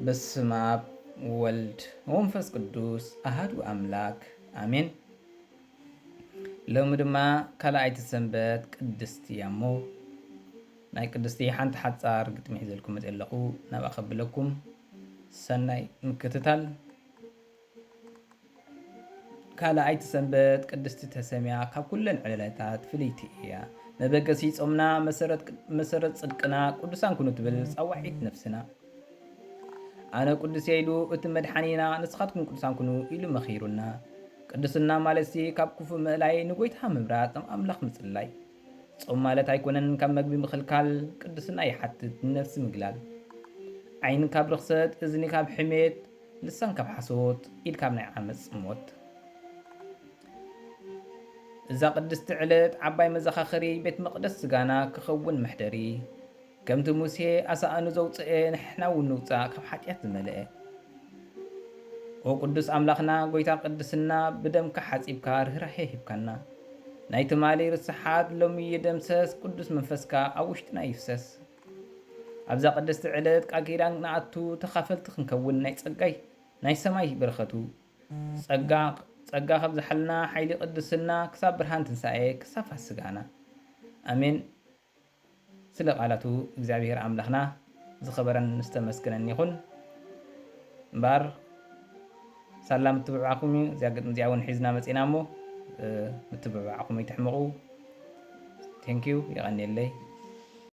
በስመ ኣብ ወወልድ ወመንፈስ ቅዱስ ኣሃዱ ኣምላክ ኣሜን። ሎሚ ድማ ካልኣይቲ ሰንበት ቅድስቲ እያ እሞ፣ ናይ ቅድስቲ ሓንቲ ሓጻር ግጥሚ ሒዘልኩም መጺአ ኣለኹ። ናብኣ ከብለኩም ሰናይ ምክትታል። ካልኣይቲ ሰንበት ቅድስቲ ተሰምያ ካብ ኩለን ዕለታት ፍልይቲ እያ። መበገሲ ጾምና መሰረት፣ መሰረት ጽድቅና ቅዱሳን ኩኑ ትብል ጻዋዒት ነፍስና። ኣነ ቅዱስ እየ ኢሉ እቲ መድሓኒና፣ ንስኻትኩም ቅዱሳን ኩኑ ኢሉ መኺሩና። ቅድስና ማለትሲ ካብ ክፉእ ምእላይ፣ ንጎይታ ምምራጽ፣ ናብ ኣምላኽ ምጽላይ። ጾም ማለት ኣይኮነን ካብ መግቢ ምኽልካል፣ ቅድስና ይሓትት ንነፍሲ ምግላል። ዓይኒ ካብ ርኽሰት፣ እዝኒ ካብ ሕሜት፣ ልሳን ካብ ሓሶት፣ ኢድ ካብ ናይ ዓመጽ ሞት። እዛ ቅድስቲ ዕለት ዓባይ መዘኻኸሪ፣ ቤት መቕደስ ስጋና ክኸውን መሕደሪ። ከምቲ ሙሴ ኣሳእኑ ዘውፅአ፣ ንሕና እውን ንውፃእ ካብ ሓጢኣት ዝመልአ። ኦ ቅዱስ ኣምላኽና፣ ጎይታ ቅድስና፣ ብደምካ ሓፂብካ ርህራሄ ሂብካና። ናይ ትማሊ ርስሓት ሎሚ ይደምሰስ፣ ቅዱስ መንፈስካ ኣብ ውሽጥና ይፍሰስ። ኣብዛ ቅድስቲ ዕለት ቃል ኪዳን ንኣቱ፣ ተኻፈልቲ ክንከውን ናይ ጸጋይ ናይ ሰማይ በረኸቱ። ጸጋ፣ ጸጋ ከብዝሓልና፣ ሓይሊ ቅድስና፣ ክሳብ ብርሃን ትንሳኤ፣ ክሳብ ፋስጋና። ኣሜን። ስለ ቃላቱ እግዚኣብሔር ኣምላኽና ዝኸበረን ዝተመስገነን ይኹን። እምበኣር ሳላ ምትብባዕኩም እዩ። እዚኣ ግጥሚ እዚኣ እውን ሒዝና መጺና እሞ፣ እ፣ ምትብባዕኩም ኣይትሕመቑ። ቴንኪዩ፣ የቐንየለይ።